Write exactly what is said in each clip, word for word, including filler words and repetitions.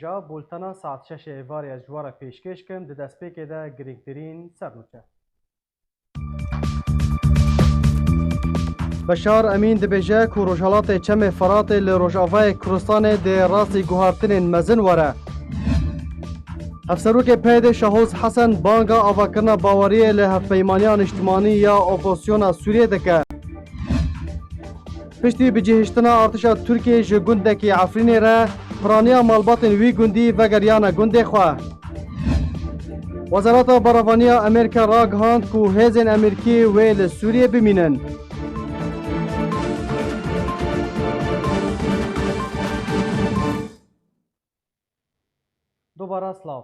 Rêveberiya bultena saet şeşê êvarê ez ji we re pêşkêş kim, di destpêkê de girîngtirîn sernûçe. Beşar Emîn dibêje ku Rojhelatê Çemê Feratê li Rojavayê Kurdistanê dê rastî guhartinên mezin were. Hevserokê P Y D'ê Şahoz Hesen banga avakirina baweriyê li Hevpeymaniya Niştimanî ya Opozisyona Sûriyê dike. Piştî bicihiştina artişa Tirkiyê ji gundekî Efrînê re, piraniya malbatên wî gundî vegeriyane gundê xwe. Wezareta Berevaniya Amerîka ragihand ku hêzên Amerîkî wê li Sûriyê bimînin. Dubare silav.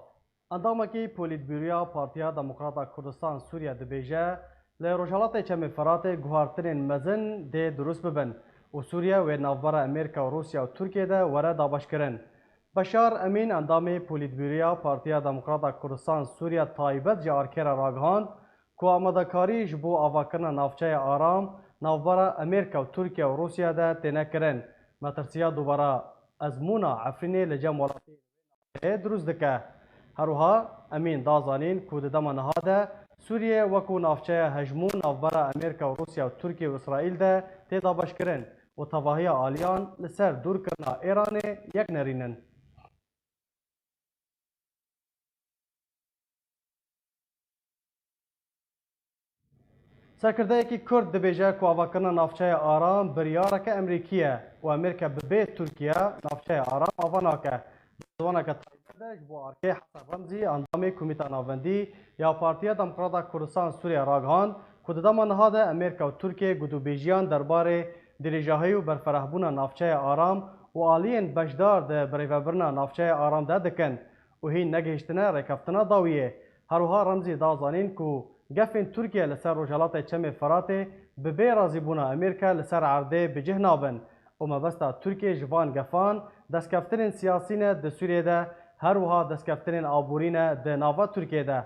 Endamekî Polîtbûroya Partiya Demokrata Kurdistan Sûriye dibêje, li Rojhelatê Çemê Feratê guhartinên mezin dê dirust bibin û Sûriye wê navbera Amerîka û Rûsya û Tirkiye de were dabeşkirin. Beşar Emîn, endamê Polîtbûroya Partiya Demokrata Kurdistan Sûriye taybet ji ARK'ê re ragihand ku amadekarî ji bo avakirina navçeya aram navbera Amerîka û Tirkiye û Rûsya de têne kirin. Metirsiya dubare ezmûna Efrînê li cem welatê dirust dike. Her wiha Emîn da zanîn ku di dema niha de Sûriye wekû navçeya hejmûn navbera Amerîka û Rûsya û Tirkiye û Îsraîl de tê dabeşkirin û tevahiya aliyan li ser dûrkirina Îranê yek nerîn in. Serkirdeyekî Kurd dibêje ku avakirina navçeya aram biryareke Amerîkî ye û Amerîka bi bê Tirkiye navçeya aram ava nake. Di ziwaneke taybet de ji bo ARK'ê Hesen Remzî, endamê Komîta Navendî ya Partiya Demokrata Kurdistan Sûriye ragihand ku di dema niha de Amerîka û Tirkiye gotûbêjiyan derbarê dirêjahî û berfirehbûna navçeya aram û aliyên beşdar di birêvebirina navçeya aram de dikin û hîn negihiştine rêkeftina dawiyê. Her wiha Remzî da zanîn ku gefên Tirkiye li ser Rojhelatê Çemê Firatê bi bê razîbûna Amerîka li ser erdê bi cih nabin û mebesta Tirkiye ji van gefan destkeftinên siyasî ne di Sûriyê de, her wiha destkeftinên aborî ne di nava Tirkiye de.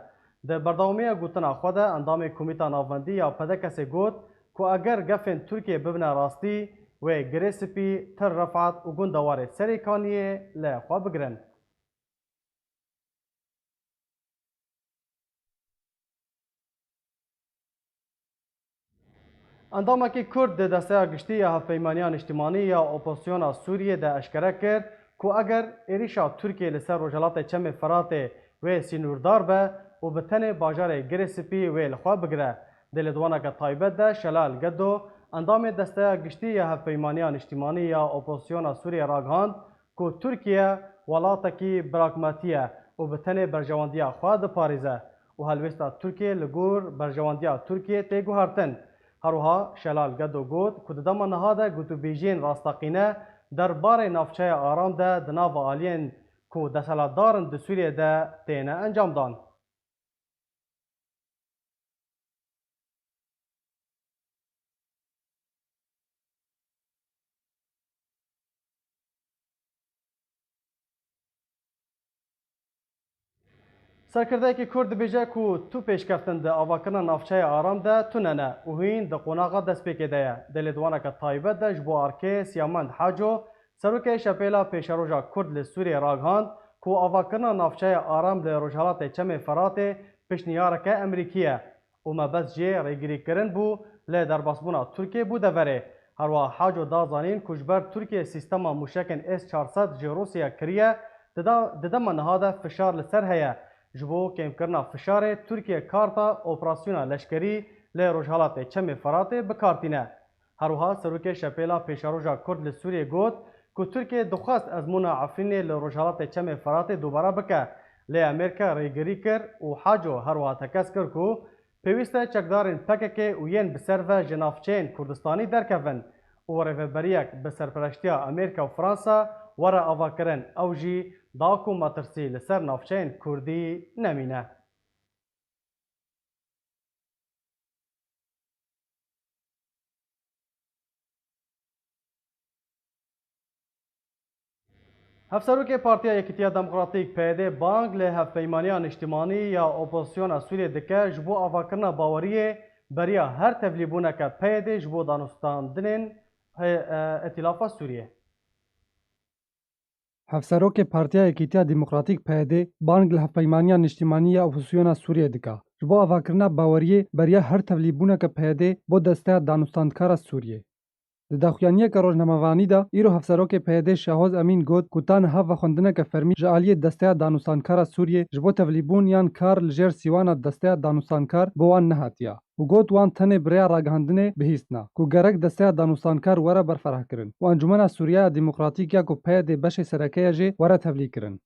Di berdewamiya gotina xwe de endamê Komîta Navendî ya P D K'ê got ku eger gefên Tirkiye bibine rastî, wê Girê Spî, Tel Refat û gundewarê Serê Kaniyê li xwe bigirin. Endamekî Kurd di Desteya Giştî ya Hevpeymaniya Niştimanî ya Opozisyona Sûriyê de eşkere kir ku eger êrîşa Tirkiyê li ser Rojhelatê Çemê Firatê wê sînordar be û bi tenê bajarê Girê Spî wê li xwe bigire. Di lêdwaneke taybet de Şelal Gedo, endamê Desteya Giştî ya Hevpeymaniya Niştimanî ya Opozisyona Sûriyê ragihand, ku Tirkiye welatekî pragmatî ye û bi tenê berjewendiya xwe diparêze û helwêsta Tirkiye li gor berjewendiya Tirkiye tê guhertin. Her wiha Şelal Gedo got ku di dema niha de gotûbêjiyên rasteqîne derbarê navçeya aram de di nava aliyên ku desthilatdar in di Sûriyê de têne encamdan. Serkirdeyekî Kurd dibêje ku tu pêşkeftin di avakirina navçeya aram de tune ne û hîn di qonaxa destpêkê de ye. Di lêdwaneke taybet de ji bo ARK'ê Siyamend Haco, serokê Şepêla Pêşeroja Kurd li Sûriyê ragihand ku avakirina navçeya aram li rojhelatê Çemê Feratê pişniyareke Amerîkî ye û mebest jê rêgirîkirin bû, lê derbasbûna Tirkiyê bû deverê. Herwiha Haco da zanîn ku ji ber Tirkiyê sîstema mûşekên S çar sed ji Rûsya kiriye, di da-, di dema niha de fişar li ser heye. Ji bo kêmkirina fişarê Tirkiye karta operasyona leşkerî li rojhelatê Çemê Firatê bi kar tîne. Her wiha serokê Şepêla Pêşeroja Kurd li Sûriyê got ku Tirkiye dixwest ezmûna Efrînê li rojhelatê Çemê Firatê dubare bike, lê Amerîka rêgirî kir û Haco her wiha tekez kir ku pêwîst e çekdarên P K K û yên bi ser ve ji navçeyên Kurdistanî derkevin û rêveberiyek bi serpereştiya Amerîka û Fransa were avakirin, ew jî da ku metirsî li ser navçeyên Kurdî nemîne. Hevserokê Partiya Yekîtiya Demokratîk, P Y D, bang li Hevpeymaniya Niştimanî ya Opozisyona Sûriyê dike ji bo avakirina baweriyê beriya her tevlîbûneke P Y D ji bo danûstandinên he-, e, Îtîlafa Sûriyê. Hevserokê Partiya Yekîtiya Demokratîk P Y D bang li Hevpeymaniya Niştimanî ya Opozisyona Sûriyê dike, ji bo avakirina baweriyê beriya her tevlîbûneke P Y D bo desteya danûstandkara Sûriyê. Di daxuyaniyeke rojnamevanî de îro hevserokê P Y D Şahoz Emîn got ku ta niha vexwendineke fermî ji aliyê desteya danûstandkara Sûriyê ji bo tevlîbûn yan kar li jêr sîwana desteya danûstandkar bo wan nehatiye û got wan tenê bi rêya ragihandinê bihîstina ku gerek desteya danûstandkar were berfirehkirin û Encûmena Sûriyeya Demokratîk ya ku P Y D beşê sereke ye jê were tevlîkirin.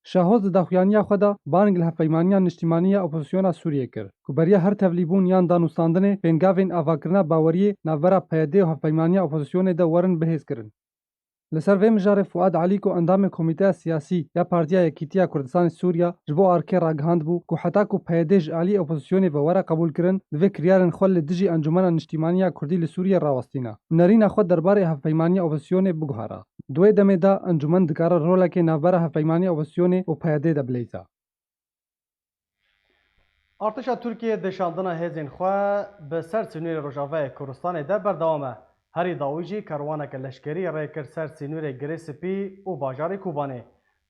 Şahoz di daxuyaniya xwe de bang li Hevpeymaniya Niştimanî ya Opozisyona Sûriyê kir ku beriya her tevlîbûn yan danûstandinê pêngavên avakirina baweriyê navbera P Y D û Hevpeymaniya Opozisyonê de werin bihêzkirin. Li ser vê mijarê Fuad Elî ku endamê Komîteya Siyasî ya Partiya Yekîtiya Kurdistanê Sûriya ji bo Arkê ragihandibû ku heta ku P Y D ji alî opozisyonê ve were qebûlkirin, divê kiryarên xwe li dijî Encûmena Niştimanî ya Kurdî li Sûriyê rawestîna û nerîna xwe derbarê hevpeymaniya opozisyonê biguhera. Di wê demê de encûmen dikare rolekê navbera hevpeymaniya opozisyonê û P Y D de bileyza. Artêşa Tirkiyê di şandina hêzên xwe bi ser sînorê Rojavayê Kurdistanê de berdewam e. Herî dawî jî kerwaneke leşkerî rê kir ser sînorê Girê Spî û bajarê Kobanê.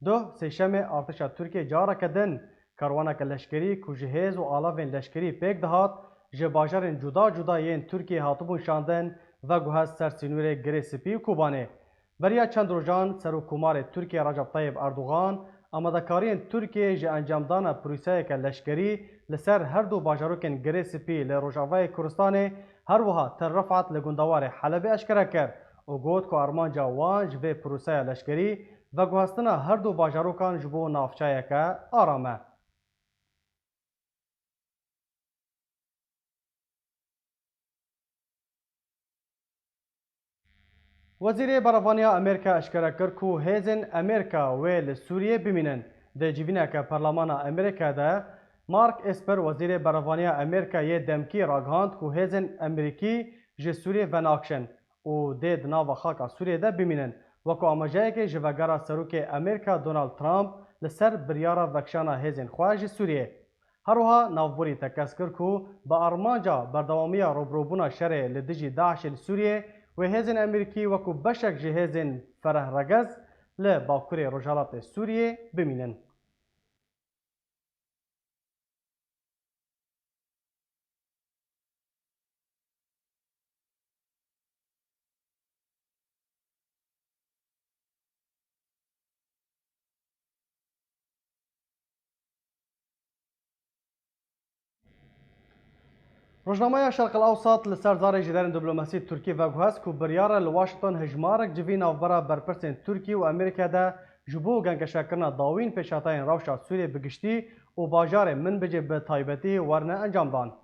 Doh, sêşemê, artêşa Tirkiyê careke din kerwaneke leşkerî ku ji hêz û alavên leşkerî pêk dihat, ji bajarên cuda cuda yên Tirkiyê hatibûn şandin, veguhest ser sînorê Girê Spî û Kobanê. Beriya çend rojan Serokkomarê Tirkiyê Recep Tayyip Erdogan amadekariyên Tirkiyê ji encamdana proseyeke leşkerî li ser her du bajarokên Girê Spî li Rojavayê Kurdistanê, her wiha Tel Refat li gundewarê Helebê eşkere kir û got ku armanca wan ji vê proseya leşkerî veguhestina her du bajarokan ji bo navçeyeke aram e. Wezîrê Berevaniya Amerîka eşkere kir ku hêzên Amerîka wê li Sûriyê bimînin. Di civîneke Perlemana Amerîka de, Mark Esper, Wezîrê Berevaniya Amerîka yê demkî, ragihand ku hêzên Amerîkî ji Sûriyê venakişin û dê di nava xaka Sûriyê de bimînin, wekî amajeyekê ji vegera Serokê Amerîka Donald Trump li ser biryara vekişana hêzên xwe ji Sûriyê. Her wiha navborî tekez kir ku bi armanca berdewamiya rûbirûbûna şerê li dijî DAIŞê li Sûriyê wê hêzên Amerîkî wekî beşek ji hêzên ferehregez li bakurê rojhilatê Sûriyê bimînin. Rojnameya Şerq el Ewsat li ser zarê jêderên diplomasî Tirkî veguhest ku biryar e li Washington hejmarek civî navbera berpirsên Tirkî û Amerîka de ji bo gengeşekirina dawîn pêşhateyên rewşa Sûriyê bi giştî û bajarê Minbicê bi taybetî werine encamdan.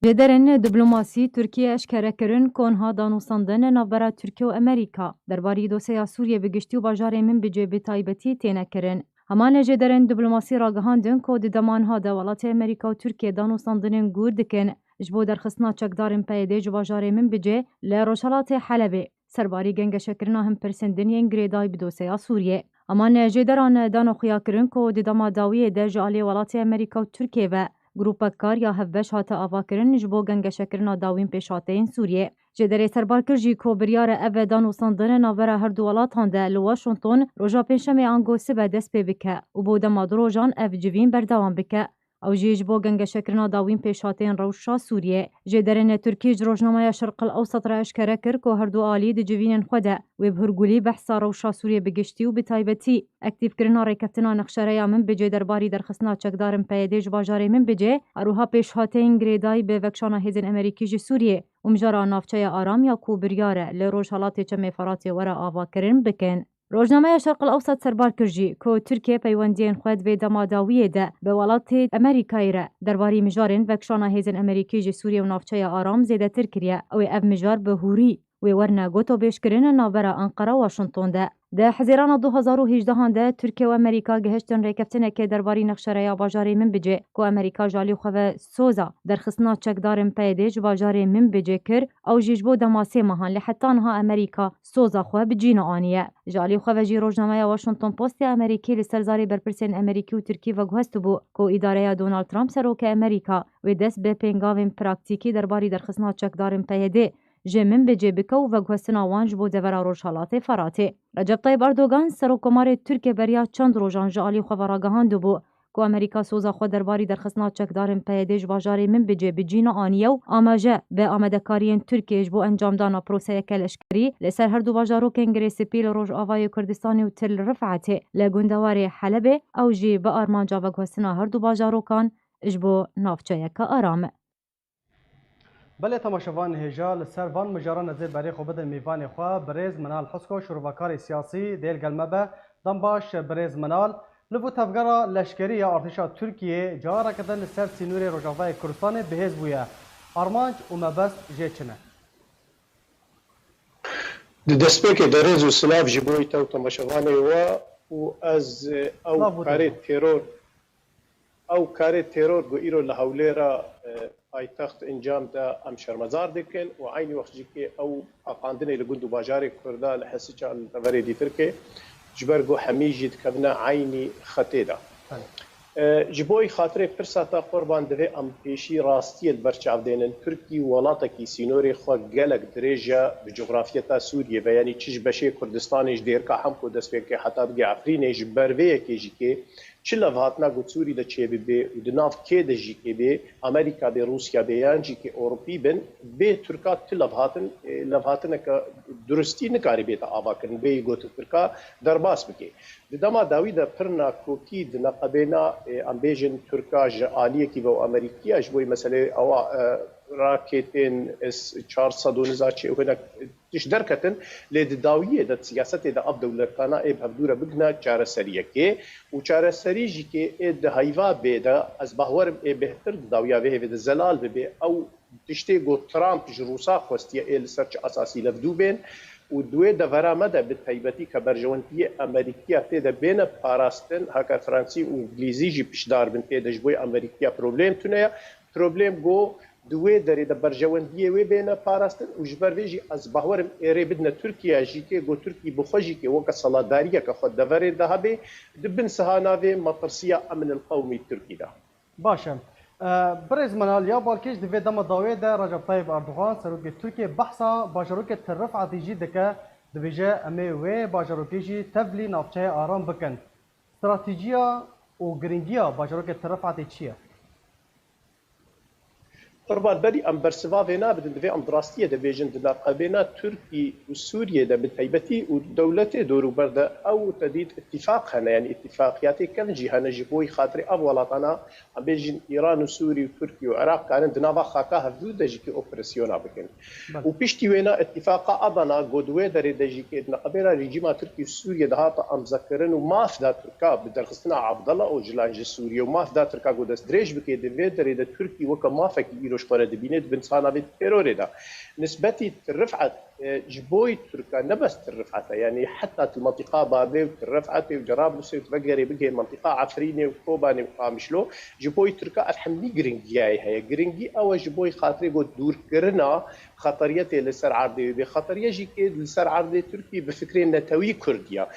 Jêderên diplomasî Tirkiyê eşkere kirin ku niha danûstandin navbera Tirkiye û Amerîka derbarî dosyeya Sûriyê bi giştî û bajarê Minbicê bi taybetî têne kirin. Heman jêderên diplomasî ragihandin ku di dema niha de welatê Amerîka û Tirkiye danûstandinên gûr dikin ji bo derxistina çekdarên P Y D ji bajarê Minbicê li rojhilatê Helebê, serbarî gengeşekirina hin pirsên din yên girêdayî bi dosyeya Sûriyê. Heman jêderan dano xuyakirin ku di dema dawiyê de ji alî welatê Amerîka û Tirkiye ve grûpek kar ya hevbeş hate avakirin ji bo gengeşekirina dawîn pêşhateyên Sûriyê. Jêderê serbar kir jî ku biryar e ev danûstandin navbera her du welatan de li Washington roja Pêncşemê ango sibe dest pê bike û bo dema du rojan ev civîn berdewam bike. Ew jî ji bo gengeşekirina dawîn pêşhateyên rewşa Sûriyê. Jêderên Tirkî ji rojnameya Şerq el Ewsat re eşkere kir ku her du alî di civînên xwe de wê bi hurgulî behsa rewşa Sûriyê bi giştî û bi taybetî aktîfkirina rêkeftina nexşereya Minbicê derbarî derxistina çekdarên P Y D ji bajarê Minbicê, her wiha pêşhateyên girêdayî bi vekişana hêzên Amerîkî ji Sûriyê û mijara navçeya aram ya ku biryar e li rojhelatê Çemê Feratê were avakirin bikin. Rojnameya Şerq el Ewsat serbar kir jî ku Tirkiye peywendiyên xwe di vê dema dawiyê de bi welatê Amerîkayê re derbarî mijarên vekişana hêzên Amerîkî ji Sûriyê û navçeya aram zêdetir kiriye. Ew ê ev mijar bi hûrî wê werine gotobêjkirin navbera Enqera û Washington de. Di Hezîrana du hezar û hejdehan de Tirkiye û Amerîka gihiştin rêkeftinekê derbarî nexşereya bajarê Minbicê ku Amerîka ji alî xwe ve soza derxistina çekdarên P Y D ji bajarê Minbicê kir, ew jî ji bo dema sê mehan, lê heta niha Amerîka soza xwe bi cî neaniye. Ji alî xwe ve jî rojnameya Washington Post ya Amerîkî li ser zarê berpirsên Amerîkî û Tirkî veguhestibû ku îdareya Donald Trump, serokê Amerîka, wê dest bi pêngavên praktîkî derbarî derxistina çekdarên P Y D ji Minbicê bike û veguhestina wan ji bo devera Rojhelatê Feratê. Recep Tayyip Erdogan, Serokkomarê Tirkiyê beriya çend rojan ji alî xwe ve ragihandibû ku Amerîka soza xwe derbarî derxistina çekdarên P Y D ji bajarê Minbicê bi cî neaniye û amaje bi amadekariyên Tirkiyê ji bo encamdana proseyeke leşkerî li ser her du bajarokên Girê Spî li Rojavayê Kurdistanê û Til Rifetê li gundewarê Helebê, ew jî bi armanca veguhestina her du bajarokan ji bo navçeyeke aram e. Belê temaşevanê hêja, li ser van mijaran ez ê berê xwe bidim mêvanê xwe, birêz Minal Husko, şirovakarê siyasî, dê li gel me be. Dem baş, birêz Minal. Li bo tevgera leşkerî ya artêşa Tirkiyê, careke din li ser sînorê Rojavayê Kurdistanê bihêz bûye. Armanc û mebest jê çi ne? Di destpêkê de rêz û silav ji bo te û temaşevanê we û ez, e, ew Silav bo te karê jî. teror, ew karê teror ku îro li Hewlêra, e, paytext encam da, em şermezar dikin û eynî wext jî kê ew paqandinê li gund û bajarê Kurda li Hesiça li deverê Dîtirkê ji ber ku hemî jî dikevine eynî xetê de. Belê. E, ji bo xatirê pirsa te Qurban, divê em pêşî rastiyê li ber çav dênin. Tirkî welatekî sînorê xwe gelek dirêj e bi cografiyeta Sûriyê ve, yanî çi ji beşê Kurdistanê ji Dêrika Hemko dest pê bike heta bigê Efrînê, ji ber vê yekê jî kê çi levhatina ku Sûrî de çêbibe û di nav kê de jî kê bê, Amerîka bê, Rûsya bê, yan jî kê Ewropî bin, bê Tirka ti levhatin, e, levhatineke durustî nikarî bête avakirin, bê gotin Tirka derbas bike. Di dema dawî de pir nakokî di neqebêna, e, em bêjin Tirka ji aliyekî ve û Amerîkiya ji bo meseleyê ewa, e, raketên S çar sed û nizam çi û hinek tişt derketin, lê di dawiyê de, di siyasetê de ev dewletana ê bi hevdû re bigihne çareseriyekê û çareserî jî kê ê di heyva bê de, ez bawer im ê bêhtir di dawiya vê hêvê de zelal bibe. Ew tiştê ku Trump ji Rûsa xwestiye ê li ser çi esasî li hevdû bên û di wê devera me de bi taybetî ke berjewendiyê Amerîkiya tê de bêne parastin, heke Fransî û Îngilîzî jî piştdar bin tê de ji bo Amerîkiya problem tune ye. Problem ku di wê derê de berjewendiyê wê bêne parastin û ji ber vê jî ez bawer im ê rê bidine Tirkiye jî kê ku Tirkî bi xwe jî kê weke seladariyeke xwe deverê de hebe di bin sihana vê metirsiya emnil qewmî Tirkî de. Baş e. E, birêz Menal, ya balkêş di vê dema dawê de Recep Tayyip Erdogan, serokê Tirkiyê, behsa bajarokê Til Rifetê jî dike, dibêje, em ê wê bajarokê jî tevlî navçeyê aram bikin. Stratejiya û giringiya bajarokê Til Rifetê çi ye? Qurban, berî em bersiva vê nabidin, divê em di rastiyê de bêjin, di navqebêna Tirkî û Sûriyê de bi taybetî û dewletê dorûber de ew tedît îtîfaq hene, yanî îtîfaqiyatê kevn jî hene ji bo xatirê ev welatana, em bêjin Îran û Sûrî û Tirkî û Iraq karin di nava xaka hevdû de jî kê operasyona bikin. Belê. Û piştî wêna îtîfaqa Adana ku di wê derê de jî kê di neqebêna rejîma Tirkî û Sûriyê de hate amzekirin û maf da Tirka bi derxistina Abdullah Ocalan ji Sûriyê û maf da Tirka ku destdirêj bike, di vê derê de Tirkî weke mafekî îro ji xwe re dibîne di bin sana vê terorê de. Nisbetî Til Rifet, e, ji bo Tirka ne bes Til Rifet e, yanî heta Til Mentiqa Babê û Til Rifetê û Cerablusê û vegerê bigihê mentiqa Efrînê û Kobanê û Qamişlo, ji bo Tirka ev hemî giringiyayê heye. Giringî ew e ji bo xatirê ku dûrkirina xeteriyetê li ser erdê wê bê. Xeteriye jî kê li ser erdê Tirkî bi fikrê netewî Kurdiya.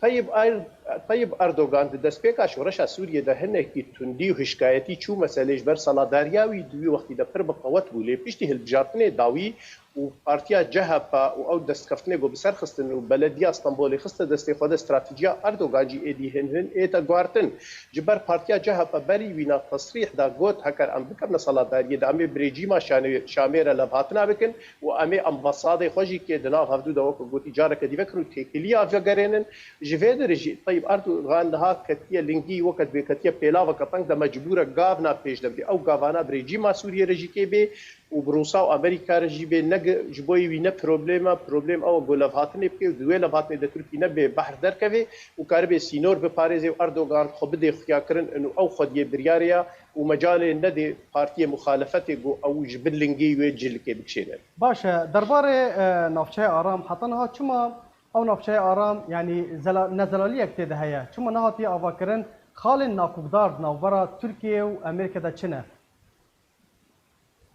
Tayyip Er-, Tayyip Erdogan di destpêka şoreşa Sûriyê de hinekî tundî û hişkayetî çû meselê ji ber seladariya wî di wî wextî de pir bi qewet bû. Lê piştî hilbijartinê dawî û partiya C H P û ew destkeftinê ku bi ser xistin û belediya Stenbolê xiste destê xwe de stratejiya Erdogan jî êdî hin hin ête guhartin. Ji ber partiya C H P berî wîna tesrîh da got, heker em bikevne seladariyê de em ê bi rejîma Şanê-, Şamê re levhatina bikin û em ê ambasadê xwe jî kê di nav hevdû de weke gotî careke dî vekin û têkiliya vegerênin. Ji vê derê jî Tayyip Erdogan niha ketiye lingî, weke dibê ketiye pêlaveke teng de mecbûr e gavna pêş de bidê. Ew gavana bi rejîma Sûriyê re jî kê bê û bi Rûsa û Amerîka re jî bê, ne gi-, ji bo wî ne problem e. Problem ew e ku levhatinê bike û di wê levhatinê de Tirkî nebe behr derkeve û karibe sînor biparêze û Erdogan xwe bidê xuyakirin û ew xwediyê biryarê ya û mecalê nedê partiyê muxalefetê ku ew ji bin lingê wê cilikê bikişêne. Baş e, derbarê, e, navçeyê aram, heta niha çima ew navçeyê aram, yanî zela-, nezelaliyek tê de heye? Çima nehatiye avakirin xalên nakokdar di navbera Tirkiyê û Amerîkê de çi ne?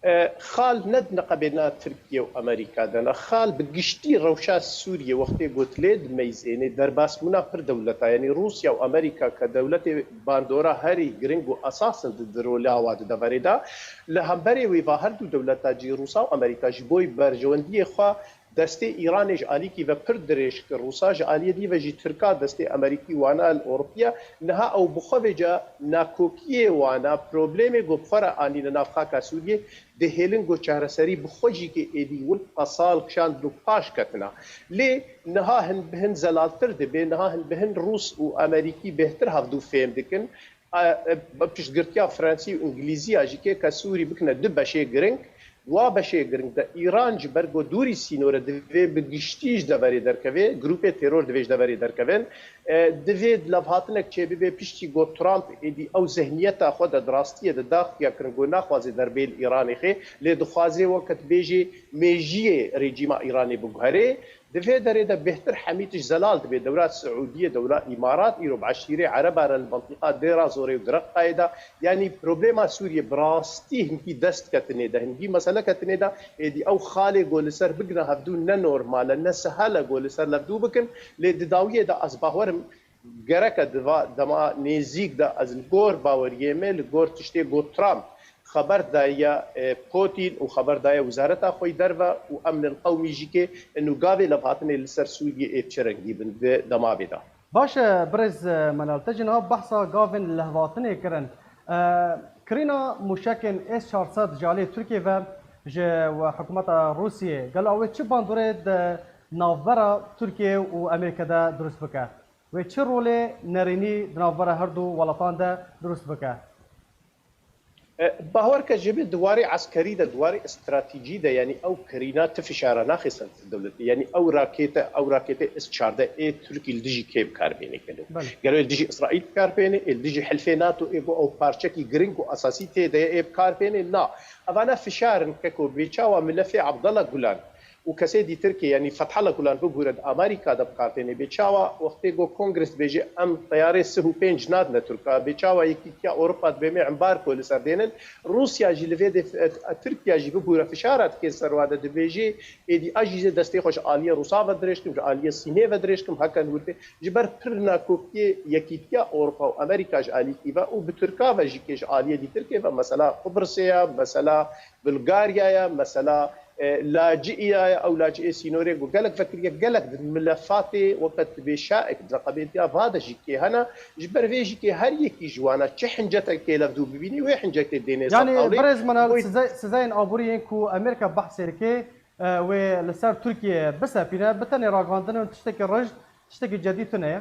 Xal ne di neqebêna Tirkiye û Amerîka de ne. Xal bi giştî rewşa Sûriyê wextê got lê dimeyzênê derbasbûna pir dewleta, yanî Rûsya û Amerîka ke dewletê bandora herî giring û esas in di, di rola wa di deverê de, li hemberê wê va her du dewleta jî Rûsa û Amerîka ji bo berjewendiyê xwe destê Îranê ji alîkî ve pir dirêj kir. Rûsa ji aliyê dî ve jî Tirka destê Amerîkî wana li Ewropiya. Niha ew bi xwe vêca nakokiyê wana, problemê ku bi xwe re anîne nav xaka Sûriyê, dihêlin ku çareserî bi xwe jî ke êdî wil qesal kişand û paş ketina. Lê niha hin bi hin zelaltir dibe, niha hin bi hin Rûs û Amerîkî bêhtir hevdû fêm dikin. A, e, piştgirtiya Fransî û Îngilîziya jî kê ke Sûrî bikine du beşê giring, wa beşê giring de Îran ji ber ku dûrî sînore divê bi giştî ji deverê derkeve, grûpê teror divê ji deverê derkevin, e, divê levhatinek çêbibe piştî ku Trump êdî ew zihniyeta xwe de di rastiyê de daxuya kirin ku naxwaze derbê li Îranê xê, lê dixwaze weke dibêjê mêjiyê rejîma Îranê biguherê. Di vê derê de bêhtir hemî tişt zelal dibe. Dewla Siûdiyê, dewla Îmarat, îro bi eşîrê Ereba re li mentiqa Dêra Zorê û di Reqqayê de. Yanî problema Sûriyê bi rastî hinkî dest ketinê de, hinkî mesele ketinê de, êdî ew xalê ku li ser bigina hevdû ne normal e, ne sehel e ku li ser levdû bikin. Lê di dawiyê de ez bawer im, gereke di va dema nêzîk de ez li gor baweriyê me, li gor tiştê got Trump xeber daye, e, Putin û xeber daye Wezareta xwe yî Derve û Emnil Qewmî jî kê inu gavê levhatinê li ser Sûriyê ê çi rengî bin di dema vê de. Baş e, birêz, e, Menal, te jî niha behsa gavên levhatinê kirin. E, kirîna mûşekên S çar sed ji aliyê Tirkiyê ve ji we hikûmeta Rûsiyê, gelo ew ê çi bandorê di navbera Tirkiyê û Amerîka de dirust bike? Wê çi rolê nerînî di navbera her du welatan de dirust bike? E, bawer ke ji bi di warê eskerî de, di warê stratejî de, yanî ew kirîna ti fişara naxe ser dewletê. Yanî ew rakete, ew rakete S çardeh ê Tirkî li dijî kê bi kar bêne gelo? Belê. Gelo ê li dijî Îsraîl bi kar bêne, ê li dijî hilfê nato ê ku ew parçekî giring û esasî tê de ye ê bi kar bêne? Na. Evana fişar in keko bê çawa milefê Abdullah Gulan û kesê dîtir ke, yanî Fethullah Gulen bibûre di Amerîka de bi kar têne. Bê çawa wextê ku Kongres dibêje em teyarê sih û pênc nadine Tirka, bê çawa Yekîtiya Ewropa dibê me embargo li ser dênin, Rûsya jî li vê dê, e, Tirkiya jî bibûre fişara dike ser wa de dibêje, êdî ez jî destê xwe ji aliyê Rûsa ve dirêj kim, ji aliyê Sînê ve dirêj kim, heke nûrtê. Ji ber pir nakokiyê Yekîtiya Ewropa û Amerîka ji alîkî ve û bi Tirka ve jî kê ji aliyê dîtirkê ve, mesela Qubrisê ye, mesela Bulgaryaya, mesela, e, Laciya ye, ew Laciê sînorê ku gelek vekiriye, gelek di milefatê weke dibê şaek di reqebetiya va de jî kê hene, ji ber vê jî kê her yekî ji wana çi hincetek kê levdû bibînî, wê hincetê dênê ser Yanî tawlê. Birêz Menal, Wê size-, sizeyên aborî yên ku Amerîka behsê dike, e, wê li ser Tirkiye bisepîne, bi tenê ragihandin in tiştekî rij, tiştekî cedî tune ye.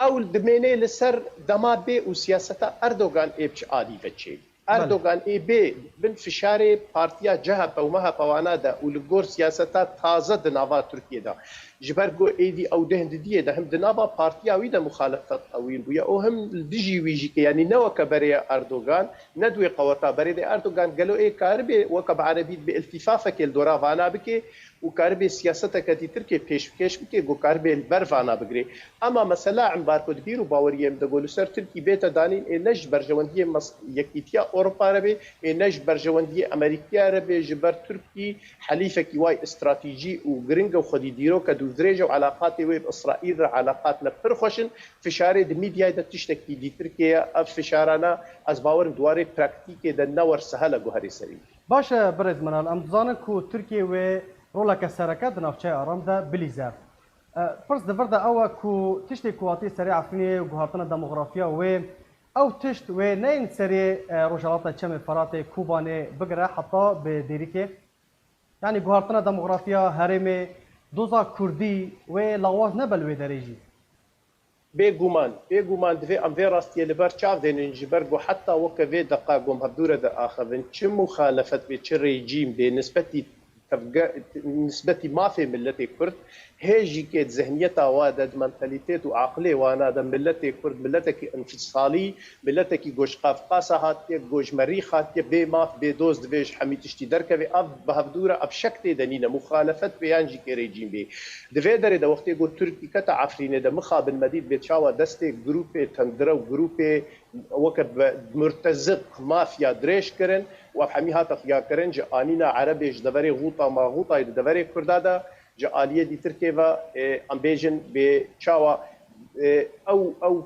Ew dimêne li ser dema bê û siyaseta Erdogan ê bi çi alî ve çê. Belê. Erdogan ê bê bin fişarê partiya C H P û M H P wana de û li gor siyaseta taze di nava Tirkiyê de. Ji ber ku êdî ew deh didiyê de him di nava partiya wî de muxalefet qewîn bûye û him li dijî wî jî ke, yanî ne weke berê ye Erdogan, ne di wê qeweta berê de Erdogan gelo ê karibê weke bi erebî dibê iltîfafekê li dora vana bike, û karibê siyaseteke dîtir kê pêşkêş bike, ku karibê li ber vana bigirê. Ema mesela embargo di bîr û baweriyê min de ku li ser Tirkî bête danîn, ê ne ji berjewendiyê mes-, Yekîtiya Ewropa re bê, ê ne ji berjewendiyê Amerîkiya re bê, ji ber Tirkî helîfekî way stratejî û giring e û xwedî dîrok e dûrdirêj e û eleqatê wê bi Îsraîl re eleqatine pir xweş in. Fişarê di mîdyayê de tiştekî dîtir kê ye. Ev fişarana ez bawer im di warê praktîkê de ne wer sehel e guherê serî. Baş e, birêz Menal, em dizanin ku Tirkiye wê roleke sereke di navçeya Aram de bilîze. E, pirs di vir de ew e ku tiştê ku hatî serê Efrînê û guhartina demografiya wê, ew tişt wê neyên serê, e, Rojhilata Çemê Feratê, Kobanê bigire heta bi Dêrikê? Yanî guhartina demografiya herêmê, doza kurdî wê lawaz nebe li wê derê jî? Bêguman, bêguman divê em vê rastiyê li ber çav dênin, ji ber ku heta weke vê deqa ku em hevdû re diaxivin, çi muxalefet bê, çi rejîm bê, nisbetî tevge-, nisbetî mafê miletê Kurd, hê jî kê di zihniyeta wa de, di mentalîtêt û aqilê wana de miletê Kurd, miletekî înfisalî, miletekî ku ji Qafqasa hatiye, ku ji merîx hatiye, bê maf, bê doz divê ji hemî tiştî derkeve. Ev bi hevdû re, ev şek tê de nîne. Muxalefet bê yan jî kê rejîm bê. Di vê derê de wextê ku Tirkî kete Efrînê de mixabin me dît bê çawa destê grûpê tendire û grûpê weke bi murteziq mafya dirêj kirin. û ev hemî hate xuyakirin ji anîna Erebê ji deverê Xûta Maxûtayê di deverê Kurda de, ji aliyê dîtirkê ve, e, em bêjin bê çawa, e, ew, ew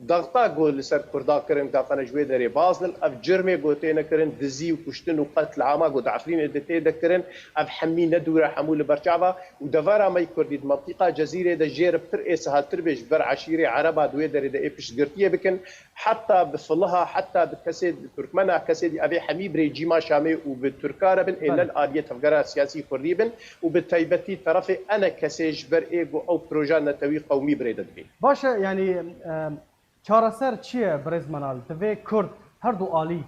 daxta ku li ser Kurda kirin, datane ji wê derê bazin, ev cirmê ku têne kirin, dizî û kuştin û qetlama ku di Efrînê de tê de kirin, ev hemî ne dûre hemû li ber çava û devera me yî Kurdî di mentîqa Cezîrê de jê re pir ê sehaltir bê ji ber eşîrê Ereba di wê derê de ê piştgirtiyê bikin. Heta bi filiha, heta bi kesê, bi Turkmena, kesê dî, evê hemî birê cîma Şamê û bi Turka re bin, ê Belê. ne li aliyê tevgera siyasî Kurdî bin û bi taybetî terefê ENKSê ji ber ê ku ew proja netewî qewmî birê de dibê. Baş e, yanî, e, çareser çi ye birêz Menal? Divê Kurd her du alî,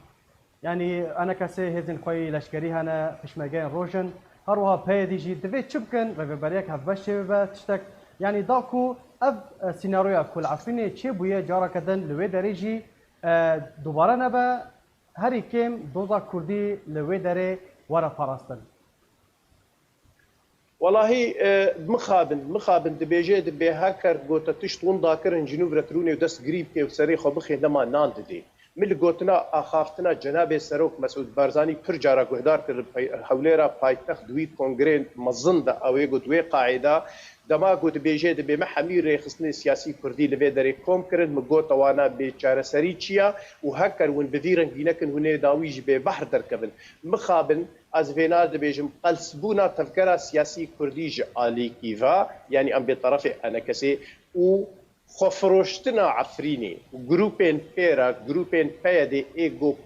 yanî ENKSê hêzên xwe yê leşkerî hene, pişmergeyên roj in, her wiha PYD'ê jî divê çi bikin, rêveberiyek hevbeş çêbibe, tiştek, yanî da ku ev, e, sînaroya ku li Efrînê çêbûye careke din li wê derê jî, e, dubare nebe, herî kêm doza Kurdî li wê derê were parastin. Welahî, e, mixabin, mixabin dibêje, dibê heker gote tişt winda kirin, ji nû re tirûnê û dest girî bike û serê xwe bixê nema nan didê. Min li gotina axaftina Cenabê Serok Mesûd Barzanî pir cara guhdar kir, pey-, hewlêra paytext di wî kongrê mezin de ew ê got wê qaîda, dema ku dibêje dibê me hemî rêxistinê siyasî Kurdî li vê derê kom kirin, min gote wana bê çareserî çi ya û heker hûn bi vî rengî nekin hûn ê dawî ji bêbehr derkevin. Mixabin, ez vêna dibêjim, qelsbûna tevgera siyasî Kurdî ji alîkî ve, yanî em bê terefê ENKSê û xwefiroştina Efrînê û grûpên pê re, grûpên PYD'ê ê ku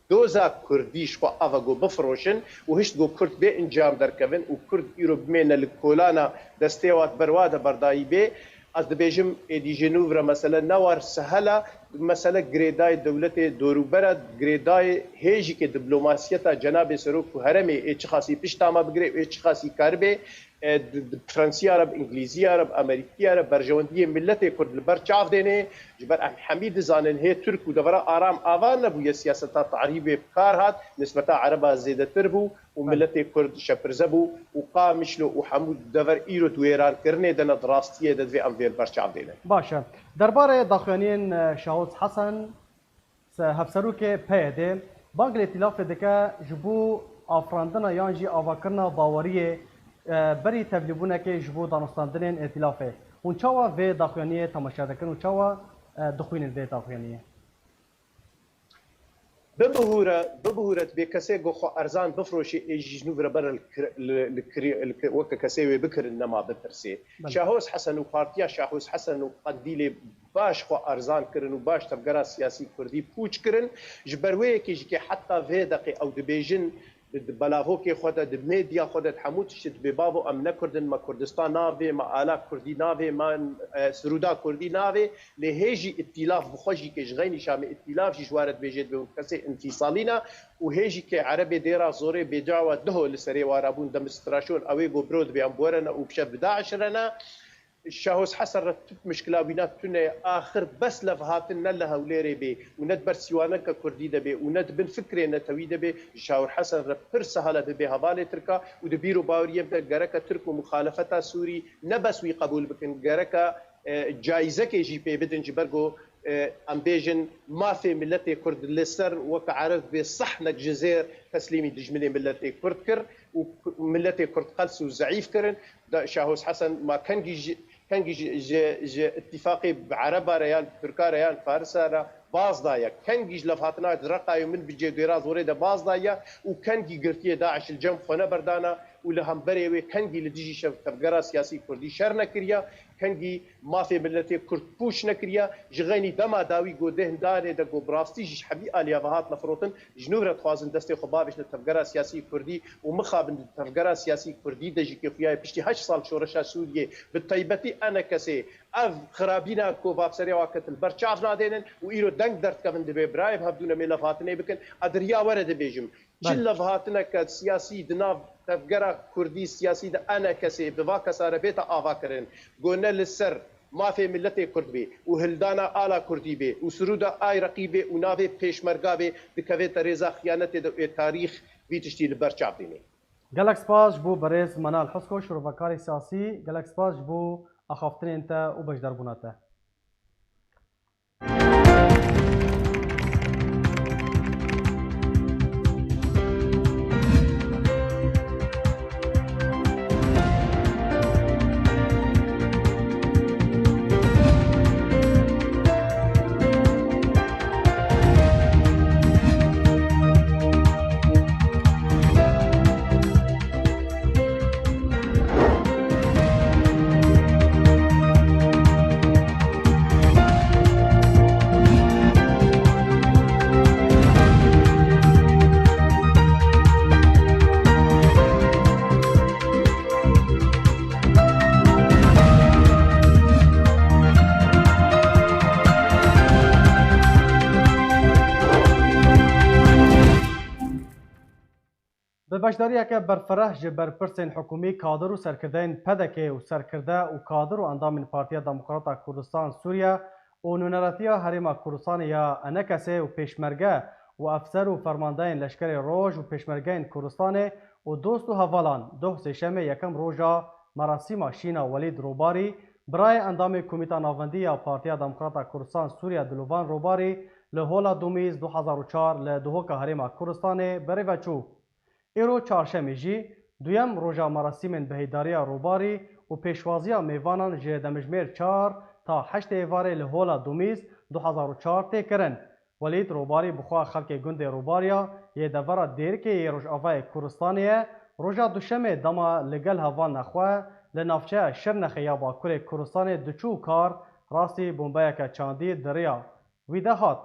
doza Kurdî ji xwe ava ku bifiroşin û hişt ku Kurd bê encam derkevin û Kurd îro bimêne li kolana destê wa di ber wa de berdayî bê. Ez dibêjim, êdî ji nû re mesele ne war sehel e, mesele girêdayê dewletê dorûber e, girêdayê hêjîkê diplomasiyeta Cenabê Serok û herêmê ê çiqasî pişta me bigirê û ê çiqasî karibê, e, di, di Fransîya re, bi Îngilîziya re, bi Amerîkiya re berjewendiyê miletê Kurd li ber çav dênê. Ji ber em hemî dizanin hê Tirk û devera Aram ava nebûye, siyaseta tarîbê bi kar hat, nisbeta Ereba zêdetir bû û Belê. miletê Kurd şepirze bû û Qamişlo û hemû dever îro di wêrankirinê de ne, di rastiyê de divê em vê li ber çav dênin. Baş e. Derbarê daxuyaniyên, e, Şahoz Hesen, Se-, Hevserokê PYD'ê bang li îtîlafê dike ji bo afirandina yan jî avakirina baweriyê, e, berî tevlîbûnekê ji bo danûstandinên îtîlafê. Hûn çawa vê daxuyaniyê temaşe dikin û çawa, e, dixwînin vê daxuyaniyê? Bibihûre, bibihûre, dibê kesê ku xwe erzan bifroşê, ê jî ji nû vire bere li kir-, li, li kirî-, li ki-, weke kesê wê bikirin nema bipirsê. Belê. Şahoz Hesen û partiya Şahoz Hesen û Qendîlê baş xwe erzan kirin û baş tevgera siyasî kurdî pûç kirin. Ji ber wê yekê jî ke heta vê deqê ew dibêjin, di, di belavokê xwe de, di medya xwe de, di hemû tiştê dibê bavo em ne Kurd in, me Kurdistan navê, me ala Kurdî navê, me, e, Sirûda Kurdî navê, lê hê jî îtîlaf bi xwe jî ke ji xeynî Şamê îtîlaf jî ji wa re dibêje dibê hûn kesê înfîsalî ne û hê jî ke Erebê dêra zorê bêcawa duho li serê wa rabûn demonstraşon ew ê got biro dibê em werene û bi şev bi DAIŞ re ne. Şahoz Hesen re tu mişkila wîna tune ye. Axir bes levhatin ne li Hewlêrê bê û ne di ber sîwaneke kurdî de bê û ne di bin fikrê netewî de bê, ji Şahoz Hesen re pir sehal e bibe hevalê Tirka û di bîr û baweriyê de gereke Tirk û muxalefeta Sûrî ne bes wî qebûl bikin, gereke, e, cayîzekê jî pê bidin, ji ber ku, e, em bêjin mafê miletê Kurd li ser weke Ereb bê sehnek ji zêr teslîmî dijminê miletê Kurd kir û ku-, miletê Kurd qels û zeîf kirin. Da Şahoz Hesen ma kengî ji, kengî ji, ji, ji îtîfaqê bi Ereba re yan Tirka re yan Farisa re baz daye. Kengî ji levhatina di Reqayê min bi cê dêra zorê de baz daye û kengî girtiye DAIŞ li cem xwe neberdana û li hemberê wê kengî li dijî şev tevgera siyasî kurdî şer nekiriye, kengî mafê miletê Kurd pûç nekiriye, ji xeynî dema dawî ku deh danê de ku bi rastî jî ji hemî aliya ve hatine firotin, ji nû re dixwazin destê xwe bavêjine tevgera siyasî kurdî û mixabin di tevgera siyasî kurdî de jî ke xuya ye piştî heşt sal şoreşa Sûriyê, bi taybetî ENKSê, ev xirabîna ku vavserê wa ket li ber çav nadênin û îro deng derdikevin dibê birayê bi hevdû ne mê levhatinê bikin, ez di riya we re dibêjim. Çi Belê. levhatineke siyasî di nav tevgera kurdî siyasî de ENKSê bi va kesa re bête avakirin, ku ne li ser mafê miletê Kurd bê û hildana ala Kurdî bê û sirûda Ayreqî bê û navê pêşmerga bê, dikevête rêza xiyanetê de û ê tarîx vî tiştî li ber çav dînê. Gelek spas ji bo berêz Menal Husko, şirovekarê siyasî, gelek spas ji bo axaftinên te û beşdarbûna te. Li beşdariyeke berfireh ji berpirsên hikûmî, kadir û serkirdeyên P D K û serkirde û kadir û endamên Partiya Demokrata Kurdistan Sûriye û nûneretiya Herêma Kurdistanê ya ENKSê û pêşmerge û efser û fermandeyên leşkerê roj û pêşmergeyên Kurdistanê û dost û hevalan, doh sêşemê yekem roja merasîma şîna Welîd Robarî, birayê endamê Komîta Navendî ya Partiya Demokrata Kurdistan Sûriye Dilovan Robarî, li Hola Domîz du hezar û çar li Duhoka Herêma Kurdistanê bi rê ve çû. Îro çarşemê jî duyem roja merasîmên bi hêdariya Robarî û pêşwaziya mêvanan ji demjimêr çar ta heştê êvarê li Hola Domîz du hezar û çar tê kirin. Welîd Robarî bi xwe xelkê gundê Robariya yê devera Dêrikê yê Rojavayê Kurdistanê ye, roja Duşemê dema li gel hevalna xwe li navçeya Şirnexê ya Bakurê Kurdistanê diçû kar, rastî bombeyeke çandî di rêya wî de hat.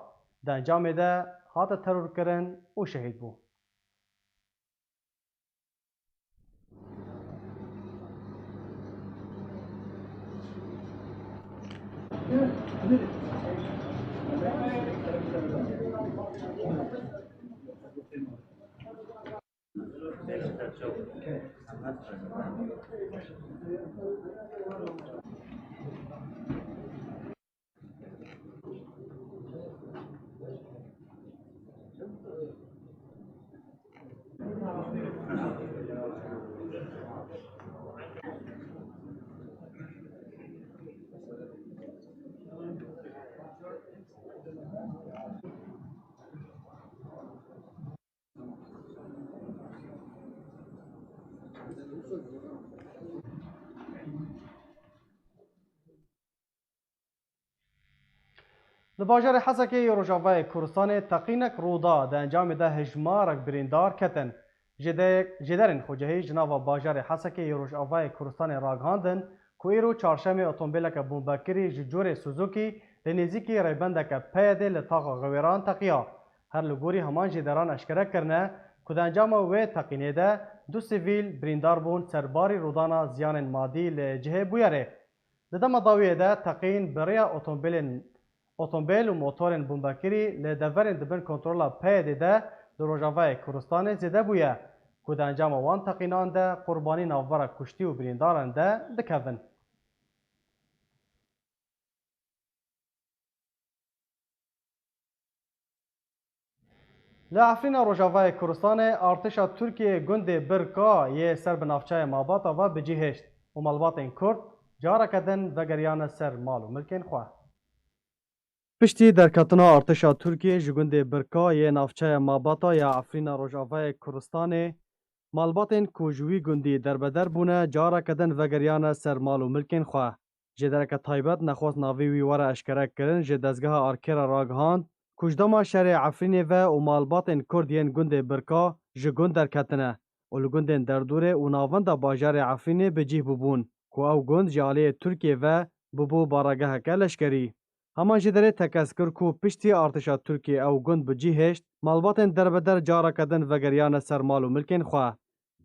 Di encamê de hate terorkirin û şehîd bû. Li bajarê Hesekê yê Rojavayê Kurdistanê teqînek rû da, di encamê de hejmarek birîndar ketin. Jêde-, jêderên xwecihî ji nava bajarê Hesekê yê Rojavayê Kurdistanê ragihandin ku îro çarşemê otomobileke bombekirî ji corê Suzuki li nêzîkî rêbendeke PYD'ê li taxa Xewêran teqiya. Her li gorî heman jêderan eşkere kirine ku di encama wê teqînê de du sivîl birîndar bûn, serbarî rûdana ziyanên madî li cihê bûyerê. Di dema dawiyê de teqîn bi rêya otomobilên, otomobil û motorên bombekirî li deverên di bin kontrola PYD'ê de di Rojavayê Kurdistanê zêde bûye, ku di encama wan teqînan de qurbanî navbera kuştî û birîndaran de dikevin. Li Efrîna Rojavayê Kurdistanê artêşa Tirkiyê gundê Birka yê ser bi navçeyê Mabata ve bi cî hêşt û malbatên Kurd careke din vegeriyane ser mal û milkên xwe. Piştî derketina artêşa Tirkiyê ji gundê Birka yê navçeya Mabata ya Efrîna Rojavayê Kurdistanê, malbatên ku ji wî gundî derbeder bûne, careke din vegeriyane ser mal û milkên xwe. Jêdereke taybet nexwest navê wî were eşkerekirin, ji dezgeha Arkê re ragihand ku ji dema şerê Efrînê ve û malbatên Kurd yên gundê Birka ji gund derketine û li gundên derdorê û navenda bajarê Efrînê bi cîh bûbûn, ku ew gund ji aliyê Tirkiyê ve bûbû baregeheke leşkerî. Heman jêderê tekez kir ku piştî artêşa Tirkiyê ew gund bi cî hêşt, malbatên derbeder careke din vegeriyane ser mal û milkên xwe.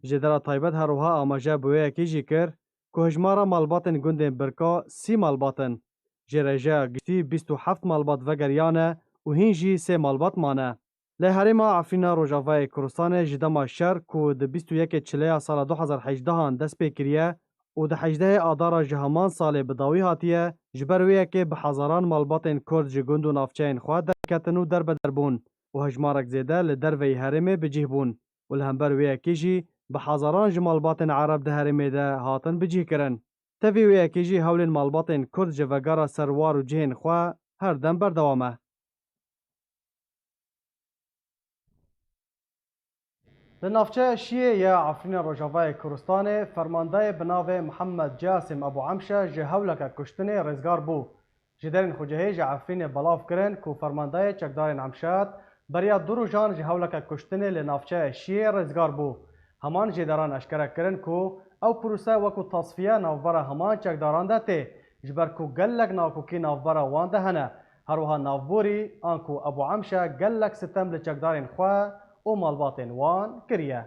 Jêdera taybet her wiha amaje bi wê yekê jî kir ku hejmara malbatên gundên Birka sî malbat in. Ji rêjeya giştî bîst û heft malbat vegeriyane û hîn jî sê malbat mane. Lê herêma Efrîna Rojavayê Kurdistanê ji dema şer ku di bîst û yekê Çileya sala du hezar hejdehan dest pê kiriye û di hejdehê Adara ji heman salê bi dawî hatiye, ji ber wê yekê bi hezaran malbatên Kurd ji gund û navçeyên xwe derketin û derbeder bûn û hejmarek zêde li derveyî herêmê bi cîh bûn û li hember wê yekê jî bi hezaran ji malbatên Ereb di herêmê de hatin bicîhkirin. Tevî wê yekê jî hewlên malbatên Kurd ji vegera ser war û cihên xwe her dem berdewam e. Li navçeya Şiyê ya Efrîna Rojavayê Kurdistanê, fermandeyê bi navê Mihemed Casim Ebû Emşe ji hewleke kuştinê rêzgar bû. Jêderên xwecihî ji Efrînê belav kirin ku fermandeyê çekdarên Emşat beriya du rojan ji hewleke kuştinê li navçeya Şiyê rêzgar bû. Heman jêderan eşkere kirin ku ew prose wekû tasfiye navbera heman çekdaran de tê, ji ber ku gelek nakokî navbera wan de hene. Her wiha navborî, anku Ebû Emşe gelek sitem li çekdarên xwe û malbatên wan kiriye.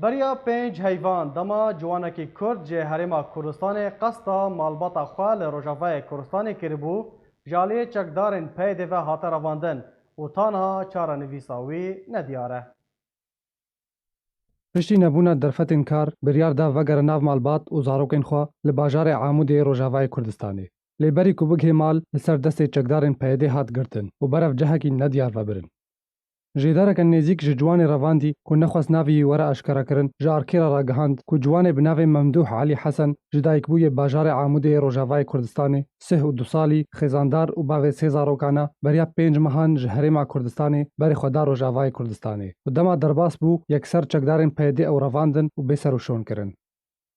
Beriya pênc heyvan dema ciwanekî Kurd ji Herêma Kurdistanê qesta malbata xwe li Rojavayê Kurdistanê kiribû, ji aliyê çekdarên P Y D'ê ve hate revandin û ta niha çarenivîsa wî nediyar e. Piştî nebûna derfetên kar, biryar da vegere nav malbat û zarokên xwe li bajarê Amûdê Rojavayê Kurdistanê. Lê berî ku bigihê mal, li ser destê çekdarên P Y D'ê hat girtin û berev cihekî nediyar vebirin. Jêdereke nêzîk ji ciwanê revandî ku nexwest navê wî were eşkerekirin, ji Arkê re ragihand ku ciwanê bi navê Memdûh Elî Hesen ji dayikbûyê bajarê Amûdê yê Rojavayê Kurdistanê, sih û du salî, xêzandar û bavê sê zarokan e, beriya pênc mehan ji Herêma Kurdistanê berê xwe da Rojavayê Kurdistanê û dema derbas bû, yekser çekdarên P Y D'ê ew revandin û bêserûşon kirin.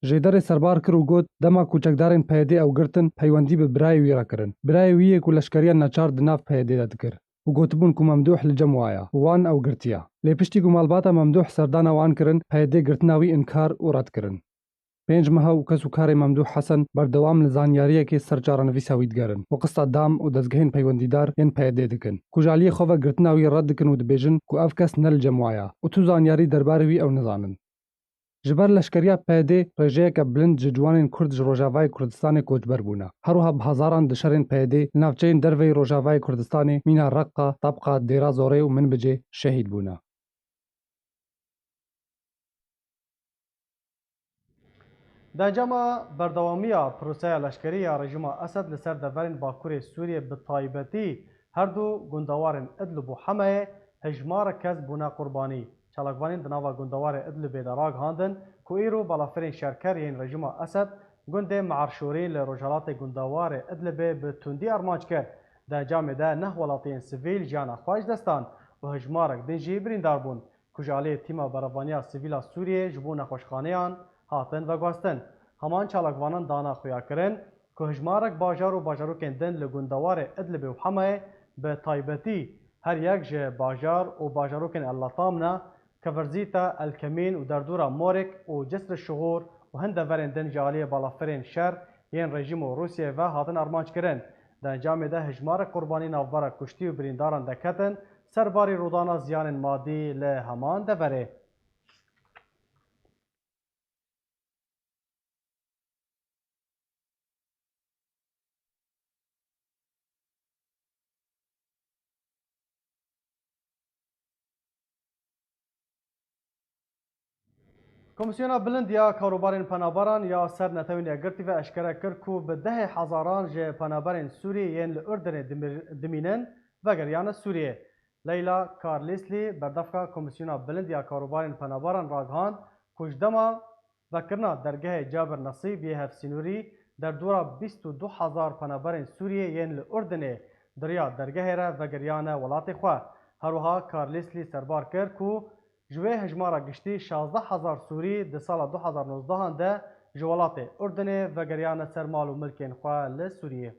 Jêderê serbar kir û got, dema ku çekdarên P Y D'ê ew girtin, peywendî bi birayê wî re kirin. Birayê wî yê ku leşkeriya neçar di nav P Y D'ê de dikir û gotibûn ku Memdûh li cem wa ye û wan ew girtiye. Lê piştî ku malbata Memdûh serdana wan kirin, P Y D'ê girtina wî inkar û red kirin. Pênc meha û kes û karê Memdûh Hesen berdewam li zanyariyekê ser çarenivîsa wî digerin û qista dam û dezgehên peywendîdar yên P Y D'ê dikin, ku ji aliyê xwe ve girtina wî red dikin û dibêjin ku ev kes ne li cem wa ye û tu zanyarî derbarê wî ew nizanin. Ji ber leşkeriya P Y D'ê rêjeyeke bilind ji ciwanên Kurd ji Rojavayê Kurdistanê koçber bûne. Her wiha bi hezaran di şerên P Y D'ê li navçeyên derveyî Rojavayê Kurdistanê mîna Reqqa, Tebqa, Dêra Zorê û Minbicê şehîd bûne. Di encama berdewamiya proseya leşkerî ya rejîma Esed li ser deverên Bakurê Sûriyê, bi taybetî her du gundewarên Idlib û Hemeyê, hejmarek kes bûne qurbanî. Çalakvanên di nava gundewarê Idlibê de ragihandin ku îro balafirên şerker yên rejîma Esed gundê Me'erşorî li rojhilatê gundewarê Idlibê bi tundî armanc kir. Di encamê de neh welatiyên sivîl jiyana xwe ji dest dan û hejmarek din jî birîndar bûn, ku ji aliyê tîma berevaniya sivîl a Sûriyê ji bo nexweşxaneyan hatin veguhestin. Heman çalakvanan dana xuyakirin ku hejmarek bajar û bajarokên din li gundewarê Idlibê û Hemeyê, bi taybetî her yek ji bajar û bajarokên El Latamna, Keverzîta, El Kemîn û derdora Morek û Cisr Şixûr û hin deverên din ji aliyê balafirên şer yên rejîm û Rûsiyê ve hatin armanc kirin. Di encamê de hejmarek qurbanî navbera kuştî û birîndaran de ketin, serbarî rûdana ziyanên madî li heman deverê. Komîsyona Bilind ya Karûbarên Penaberan ya Ser Netewên Yekgirtî ve eşkere kir ku bi dehê hezaran ji penaberên Sûrî yên li Urdinê dimir-, dimînin, vegeriyane Sûriyê. Leyla Carlisle, berdevka Komîsyona Bilind ya Karûbarên Penaberan ragihand ku ji dema vekirina dergehê Cabir Nesîb yê hevsînorî, derdora bîst û du hezar penaberên Sûriyê yên li Urdinê di riya dergehê re vegeriyane welatê xwe. Her wiha Carlisle serbar kir ku ji wê hejmara giştî şazdeh hezar Sûrî di sala du hezar nozdehan de ji welatê Urdinê vegeriyane ser mal û milkên xwe li Sûriyê.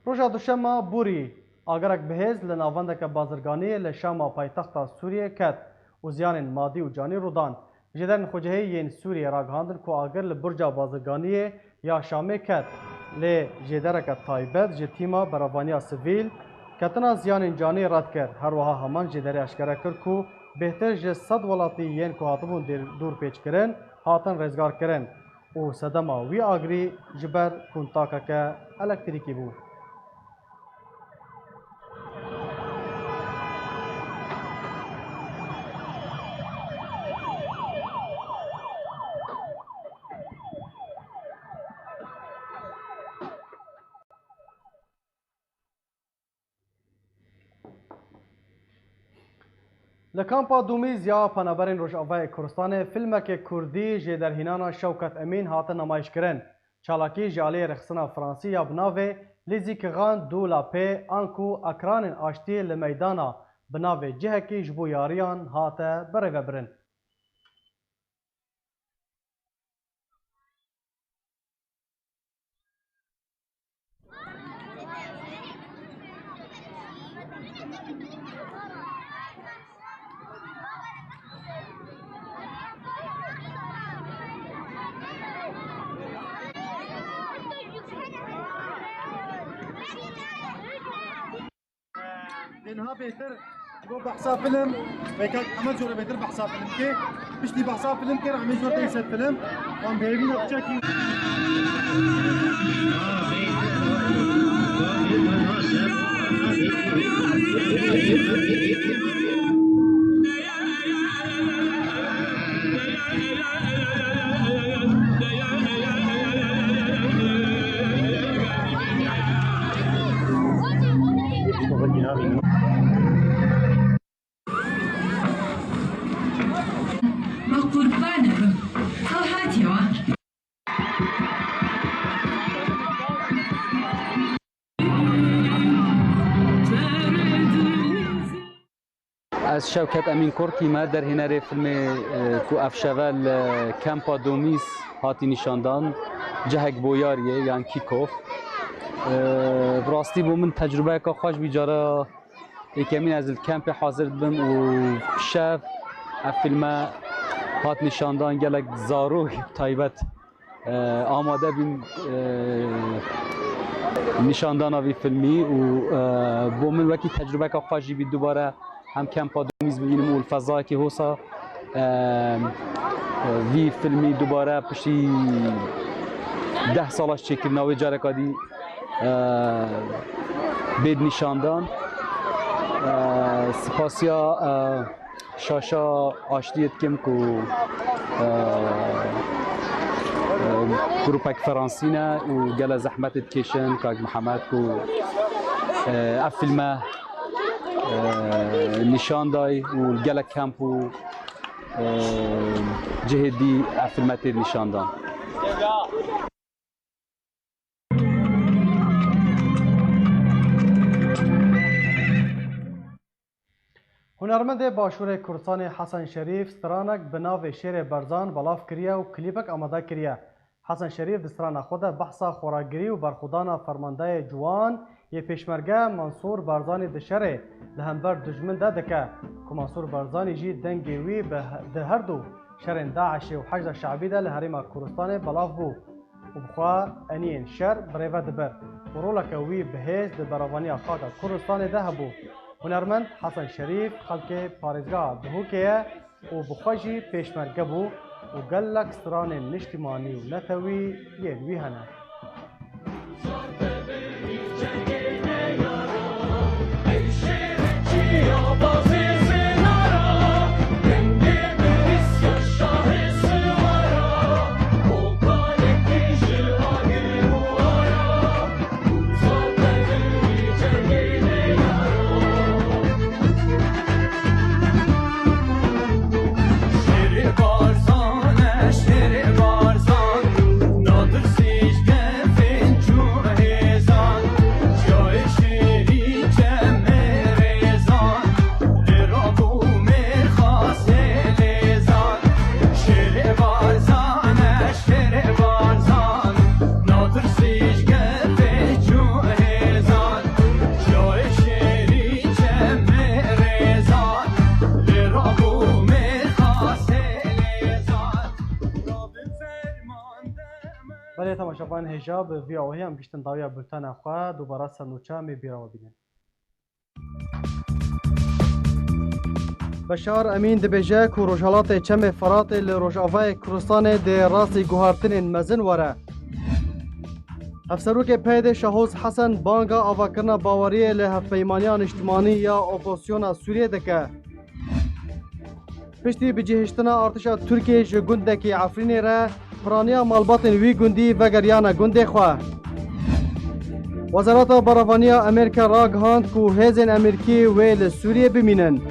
Roja duşema borî, agerek bihêz li navendeke bazirganiyê li Şama paytexta Sûriyê ket û ziyanên madî û canî rû dan. Jêderên xwecihî yên Sûriyê ragihandin ku agir li burca bazirganiyê ya Şamê ket. Lê jêdereke taybet ji tîma berevaniya sivîl ketina ziyanên canî red kir. Her wiha heman jêderê eşkere kir ku bêhtir ji sed welatî yên ku hatibûn dêr-, dûrpêçkirin, hatin rêzgarkirin û sedema wî agirî ji ber kuntakeke elektrîkî bû. Li kampa Dumîz ya Penaberên Rojavayê Kurdistanê filmekê kurdî jê derhînana Şewket Emîn hate namayîşkirin. Çalakî ji aliyê rêxistina Fransî ya bi navê Les écrivains de la paix anku Ekranên Aştiyê li meydana bi navê cihekî ji bo yariyan hate birêvebirin. Niha bêtir ji bo behsa film, weke heme cure bêtir behsa film kê. Piştî behsa film kir, em ê jor tên ser film. Em hêvî ne çekî. Ma qurban bim. Ew hatiye wa. Ez Şewket Emîn Kurtî me, derhênerê filmê, e, ku ev şeve li Kempa Domîz hatî nîşandan, cihek boyariyê yan kick-off. E, bi rastî bo min tecrubeyeka xweş bî, cara yekemîn ez li kempê hazir dibim û şev ev filme hat nîşandan, gelek zarok taybet e, amade bîn, e, nîşandana vî filmî û, e, bo min wekî tecrubeka xwe jî bî dubare hem Kempa Domîz bibînim û li fezayekî hosa, e, e, vî filmî dubare piştî deh sala ji çêkirina wê careka dî, e, bêd nîşandan. E, spasiya, e, Şaşa Aştiyê dikim ku, e, e, grûpek Fransî ne û gele zehmetê dikêşin, kak Mihemed ku, e, ev filme, e, nîşan day û li gelek kemp û, e, cihê dî ev filme tê nîşan dan. Hunermendê Başûrê Kurdistanê Hesen Şerîf stranek bi navê Şêrê Berzan belav kiriye û klîpek amade kiriye. Hesen Şerîf di strana xwe de behsa xweragirî û berxwedana fermandeyê ciwan yê Pêşmerge Mansûr Barzanî di şerê li hember dijmin de dike, ku Mansûr Barzanî jî dengê wî bi he-, di her du şerên DAIŞê û Heşda Şeibî de li Herêma Kurdistanê belav bû û bi xwe eniyên şer birêve dibir û roleke wî bi hêz di beravaniya xaka Kurdistanê de hebû. Hunermend Hesen Şerîf xelkê parêzgeha Duhokê ye û bi xwe jî pêşmerge bû û gelek stranên niştimanî û netewî yên wî hene. Belê temaşevan hêja bi vî awahî em giştin dawiya bultena xwe, dubara ser nûçe em ê bîra we bînin. Beşar Emîn dibêje ku Rojhelatê Çemê Feratê li Rojavayê Kurdistanê dê rastî guhartinên mezin were. Hevserokê P Y D'ê Şahoz Hesen banga avakirina baweriyê li Hevpeymaniya Niştimanî ya Opozisyona Sûriyê dike. Piştî bicihiştina artişa Tirkiyê ji gundekî Efrînê re, piraniya malbatên wî gundî vegeriyane gundê xwe. Wezareta Beravaniya Amerîka ragihand ku hêzên Amerîkî wê li Sûriyê bimînin.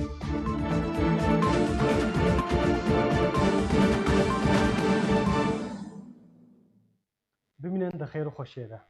Bimînin di xêr û xweşiyê de.